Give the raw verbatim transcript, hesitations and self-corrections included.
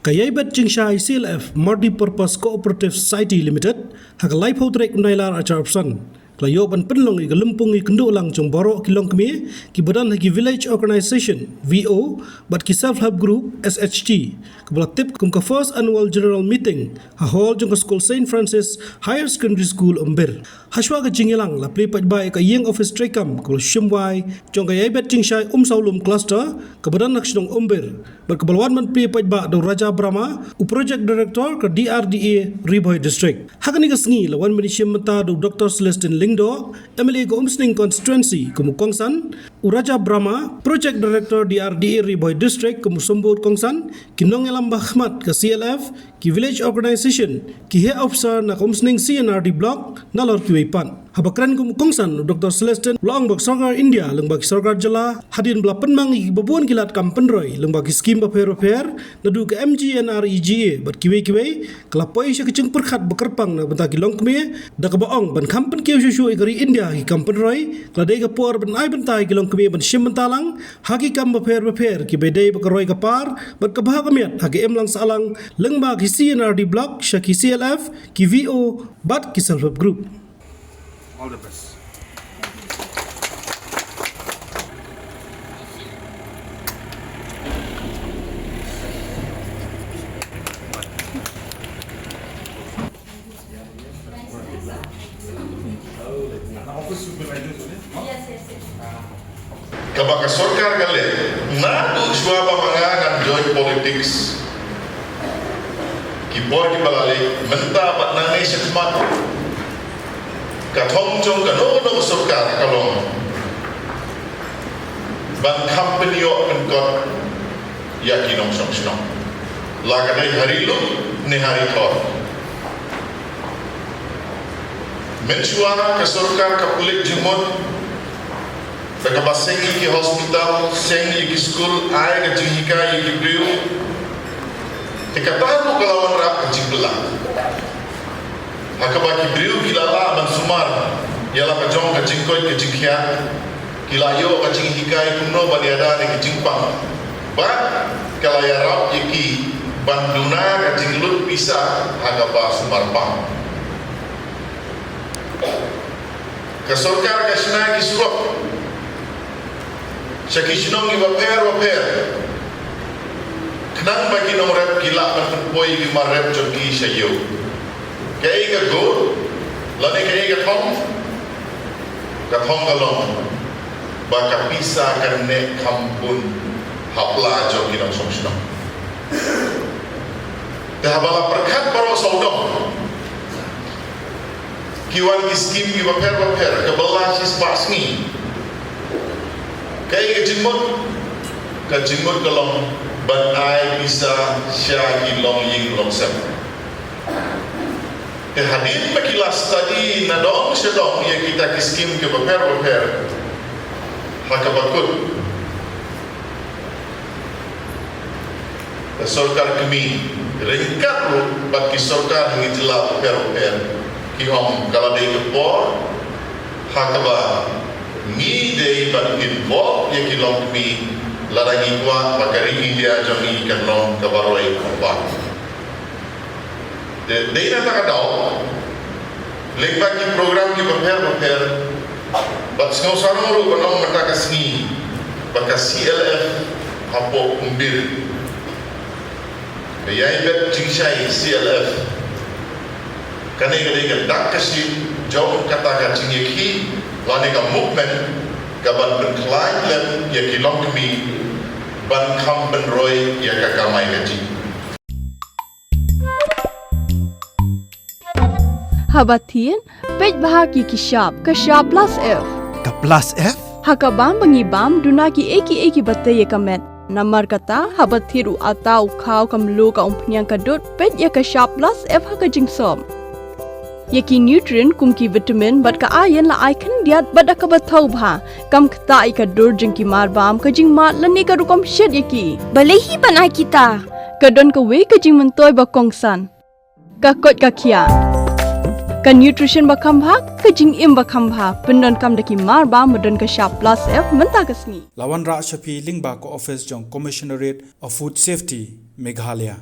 Ka Ïaibet Jingshai C L F Multipurpose Cooperative Society Limited, ha ka laiphew tarik u Nailar arhajar arphew san, ka la ïoh ban pynlong ïa ka lympung ïakynduh lang jong baroh ki longkmie kiba don ha ki Village Organisation, V O, bad ki Self Help Group, S H G, kaba la tip kum ka First Annual General Meeting ha hall jong ka skul Saint Francis Higher Secondary School, Umbir. Hashwa ka jingïalang la plie paidbah ïa ka ïing office treikam kaba la shim wai jong ka Ïaibet Jingshai Umsawlum Cluster kaba don ha ka shnong Umbir, bad kaba la wan ban plie paidbah da u Raja Brahma, u Project Director ka D R D A Ri Bhoi District. Ha kane ka sngi la wan ban ïashim bynta da u Doctor Celestine Lyngdoh, M L A ka Umsning Constituency, kum u kongsan, u Raja Brahma, Project Director D R D A Ri Bhoi District, kum u Sombud kongsan, ki nongïalam bakhmat ka C L F, ki Village Organisation, ki heh officer na ka Umsning C and R D Block, nalor kiwei pat. Haba kren kum u kongsan, u Doctor Celestine u la ong ba ka sorkar India lyngba ki sorkar jylla hadien ba la pynmang ïa kiba bun ki lad kam pynroi lyngba ki skim bapher bapher, naduh ka M G N R E G A bad kiwei kiwei, ka la poi sha ka jingpyrkhat ba kyrpang na ka bynta ki longkmie, da kaba ong ban kham pynkiew shuh shuh ïa ka ri India ha ki kam pynroi, ka la dei ka por ban ai bynta ïa ki longkmie ban shim bynta lang ha ki kam bapher bapher kiba dei bad ka roi ka par bad ka bha ka miat ha ka imlang sahlang, lyngba ki C and R D Block sha ki C L F, ki V O bad ki Self Help Group. All the best. Kaba ka sorkar ka leh, naduh shuwa ba ma nga ngan join politics, ki por kiba la leit, mynta bad nangne shakhmat, ka thong jong kano kano ka sorkar ka long ban kham pynïoh pynkot ïa ki nongshong shnong, la ka dei ha ri lum ne ha ri thor. Mynshuwa ka sorkar ka pynleit jingmut da kaba seng ïa ki hospital, seng ïa ki skul, ai ka jinghikai ïa ki briew. Te kata ruh ka la wanrah ka jingbylla, ha kaba ki briew ki la lah ban sumar ïa la ka jong ka jingkoit ka jingkhiah, ki la ïoh ka jinghikai kumno ban ïada da ki jingpang, bad ka la ïarap ïa ki ban duna ka jinglut pisa ha kaba sumar pang. Ka sorkar ka shna ki surok sha ki shnong kiba pher bapher, khnang ba ki nongrep ki lah ban pynpoi ïa ki mar rep jong ki sha ïew. Kaei ka gur lane kaei ka thong? Ka thong ka long ba ka pisa kan neh kham bun ha pla jong ki nongshong shnong. Te haba la pyrkhat baroh sawdong, ki wan ki skim kiba pher bapher, kaba la shispah sngi. Kaei ka jingmut? Ka jingmut ka long ban ai pisa sha ki longïing longsem. Te hadien ba ki la study nadong shadong ïa kita ki skim kiba pher bapher, ha kaba kut, ka sorkar kmie ryngkat ruh bad ki sorkar ha ki jylla bapher bapher, ki ong ka la dei ka por ha kaba ngi dei ban involve ïa ki longkmie, lada ngi kwah ba ka ri India jong ngi kan long kaba roi kaba. Te dei na kata ka daw, lyngba ki program kiba pher bapher, bad sngewsarong ruh ban ong mynta ka sngi ba ka C L F hapoh Umbir, ka Ïaibet Jingshai C L F, kane ka dei ka dak ka shin jong kata ka jingïakhih lane ka movement kaban pynkhlaiñ lem ïa ki longkmie ban kham pynroi ïa ka kamai kajih. Haba thied, peit bha ïa ki shap, ka shap plus F. Ka plus F? Ha ka bam ba ngi bam, duna kiei kiei kiba tei ïa ka met. Namar kata, haba thied u atta, u khaw, ka mluh, ka umphniang, ka dud, peit ïa ka shap plus F ha ka jingsop. Ïa ki nutrient kum ki vitamin bad ka iron la ai khyndiat bad da kaba thaw bha, kam ktah ïa ka dur jong ki mar bam, ka jingmad lane ka rukom shet ïa ki. Balei hi ban ai kita? Ka don kawei ka jingmyntoi ba kongsan. Ka koit ka khiah. Ka nutrition ba kham bha, ka jingim ba kham bha, pyndonkam da ki mar bam ba don ka shap plus F mynta ka sngi. La wanrah sha phi lyngba ka office jong Commissionerate of Food Safety, Meghalaya.